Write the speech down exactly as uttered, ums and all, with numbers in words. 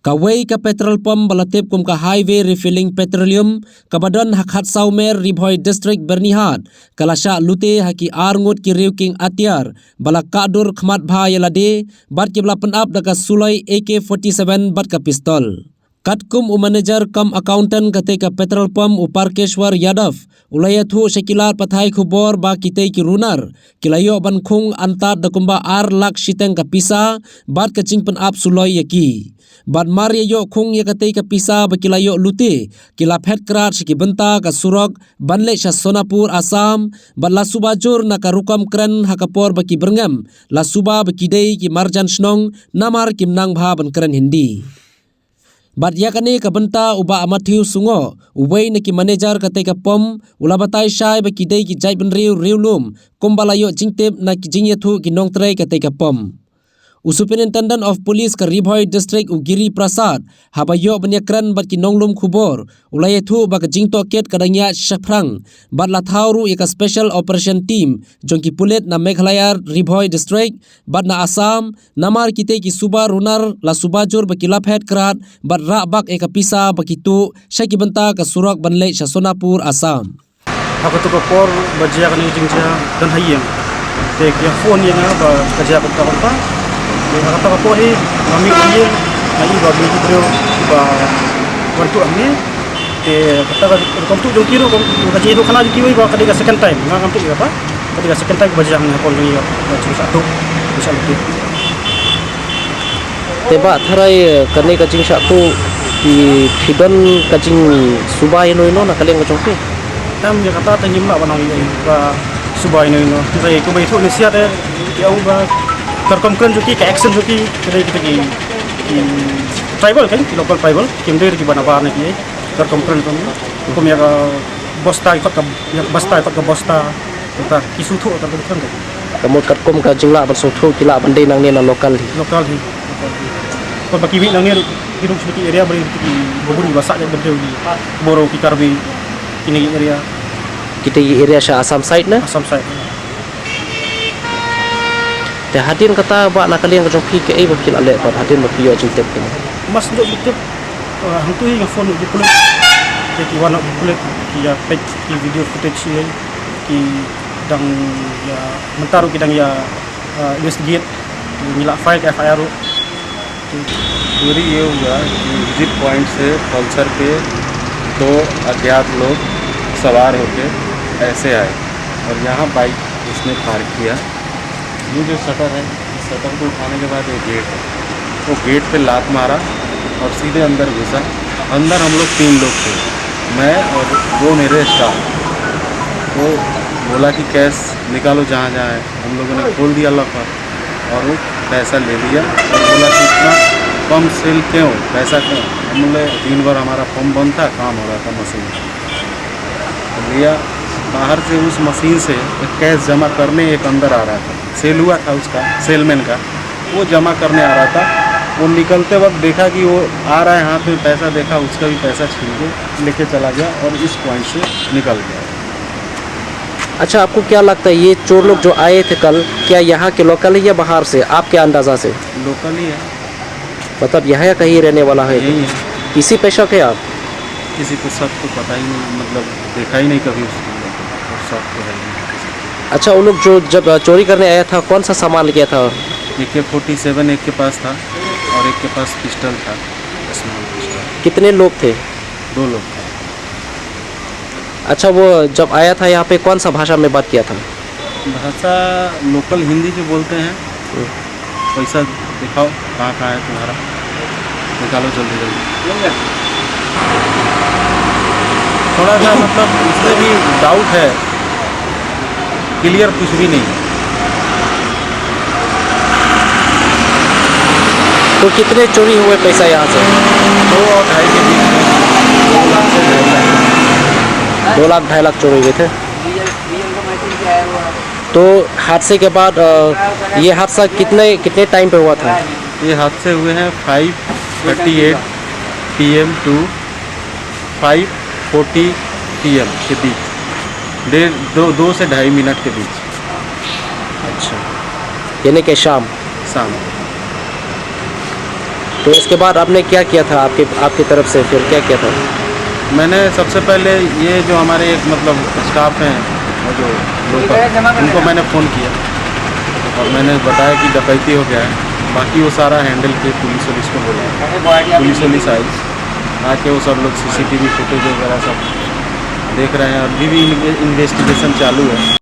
Kawei ka petrol pump ba la tip kum ka Highway Refilling Petroleum, kaba don ha Khatsawmer, Ri Bhoi District, Byrnihat, ka la shah lute ha ki ar ngut ki riew king atiar ba la kahdur khmat bha ïa lade, bad ki ba la pynap da ka suloi A K forty-seven bad ka pistol. Katkum u manager cum accountant katei ka petrol pump, u Parkeshwar Yadav, u la ïathuh sha ki lad pathai khubor ba kitei ki runar ki la ïoh ban khung antad da kumba ar lak shiteng ka pisa bad ka jingpynap suloi ïa ki. Bad mar ïa ïoh khung ïa katei ka pisa ba ki la ïoh lute, ki la phet krad sha ki bynta ka surok ban leit sha Sonapur, Assam, bad la suba jur na ka rukom kren ha ka por ba ki byrngem, la suba ba ki dei ki marjan shnong, namar kim nang bha ban kren Hindi. Bad ïa kane ka bynta u Bah Matthew Sungo, uwei na ki manager katei ka pump, u la batai shai ba ki dei ki jaitbynriew riewlum, kumba la ïoh jingtip na ki jingïathuh ki nongtrei katei ka pump. U Superintendent of Police ka Ri Bhoi District, u Giri Prasad, haba ïoh ban ïakren bad ki nonglum khubor, u la ïathuh ba ka jingtohkit ka dang ïaid shaphrang, bad la thaw ruh ïa ka Special Operation Team jong ki pulit na Meghalaya, Ri Bhoi District, bad na Assam, namar kitei ki suba runar la suba jur ba ki la phet krad bad rah bak ïa ka pisa ba ki tuh sha ki bynta ka surok ban leit sha Sonapur, Assam. Ha kato ka por ba jia kane ka jingjia don ha ïing. Te ki phone ïa nga ba ka jia kumta kumta. Te ha kata ka por hi nga mih na ïing, nga ïohi ba mih ki briew ba wan tuh hangne. Te kata ka rukom tuh jong ki ruh, ka jingïathuhkhana jong kiwei ba ka dei ka second time. Nga ngam tip ïa kata. Ka dei ka second time ba jia hangne ha por jong ngi ïa ka jingshah tuh, jingshah lute. Te Bah, tharai, eh, kane ka jingshah tuh, phi, phi don ka jingsuba ïano ïano na ka liang ka jong phi? Em, ïa kata te ngim lah ban ong ïa ba suba ïano ïano. Te kumba ïathuh ne sia te, ïa ong ba ka rukom kren jong ki, ka accent jong ki, ki dei kita ki, ki tribal kan, ki local tribal, kim dei ki ba nabar ne ki, ka rukom kren jong ki. Kum ïa ka bosta, ïa ka bosta, ïa ka bosta. Kata, ki sngewthuh, kata, kata, kata. Ka mut katkum ka jinglah ban sngewthuh, ki lah ban dei nangne na local hi. Local hi, local hi. Kon ba ki mih nangne ruh, ki ruh sha ki area ba ri, ki ba bun ba sah, ba dei ki Boro, ki Karbi, kine ki area. Kita ki area sha Assam side na? Assam side. Te hadien kata Bah, na ka liang ka jong phi kaei ba phi la leh pat hadien ba phi ïoh jingtip kane? Mas ïoh jingtip, eh, hangtu hi nga phone ki pulit. Te ki wan ki pulit, ki ïa peit ki video footage hi. Ki dang ïa, mynta ruh ki dang ïa, uh, investigate. Ngi la file F I R ruh. चोरी ये हुआ कि visit point से पल्सर पे दो अज्ञात लोग सवार होके ऐसे आए और यहाँ बाइक इसने पार्क किया। ये जो शटर है, इस शटर को उठाने के बाद ये गेट है, वो गेट पे लात मारा और सीधे अंदर घुसा। अंदर हम लोग तीन लोग थे, मैं और दो मेरे स्टाफ। वो बोला कि कैश निकालो जहाँ जहाँ है। हम लोगों ने खोल दिया लॉकर और वो पैसा ले लिया और बोला कि इतना कम सेल क्यों, पैसा क्यों? हम बोले, दिन भर हमारा पंप बंद था, काम हो रहा था मशीन का। तो लिया, बाहर से उस मशीन से एक कैश जमा करने एक अंदर आ रहा था, सेल हुआ था उसका, सेलमैन का, वो जमा करने आ रहा था। वो निकलते वक्त देखा कि वो आ रहा है, हाथ में पैसा देखा, उसका भी पैसा छीन के लेके चला गया और इस पॉइंट से निकल गया। अच्छा, आपको क्या लगता है, ये चोर लोग जो आए थे कल, क्या यहाँ के लोकल है या बाहर से, आपके अंदाज़ा से? लोकल ही है। मतलब, यहाँ या कहीं रहने वाला है? यहीं है। किसी पेशा के आप? किसी को, सब को पता ही नहीं, मतलब, देखा ही नहीं कभी उसको, और शौक तो है ही नहीं किसी को। अच्छा, वो लोग जो जब, अ, चोरी करने आया था, कौन सा सामान लेके आया था? ए के फोर्टी सेवन एक के पास था और एक के पास पिस्टल था, स्मॉल पिस्टल। कितने लोग थे? दो लोग थे। अच्छा, वो जब आया था यहाँ पे, कौन सा भाषा में बात किया था? भाषा लोकल हिंदी जो बोलते हैं। हम्म। पैसा दिखाओ, कहाँ कहाँ है तुम्हारा, निकालो जल्दी जल्दी। थोड़ा सा, मतलब, इसमें भी डाउट है, क्लियर कुछ भी नहीं। तो कितने चोरी हुए पैसा यहाँ से? दो और ढाई के बीच में, दो लाख से ढाई लाख। दो लाख, ढाई लाख चोरी हुए थे। तो हादसे के बाद, अ, ये हादसा कितने, कितने टाइम पे हुआ था? ये हादसे हुए हैं five thirty eight P M to five forty P M के बीच, डेढ़, दो, दो से ढाई मिनट के बीच। अच्छा, यानी कि शाम? शाम। तो इसके बाद आपने क्या किया था, आपके आपकी तरफ से फिर क्या किया था? मैंने सबसे पहले ये जो हमारे एक मतलब स्टाफ हैं, वो जो लोकल, उनको मैंने फ़ोन किया और मैंने बताया कि डकैती हो गया है। बाकी वो सारा हैंडल किए, पुलिस वुलिस को बोला, पुलिस वुलिस आई, आके वो सब लोग सीसीटीवी फुटेज वगैरह सब देख रहे हैं। अभी भी इन्वेस्टिगेशन चालू है।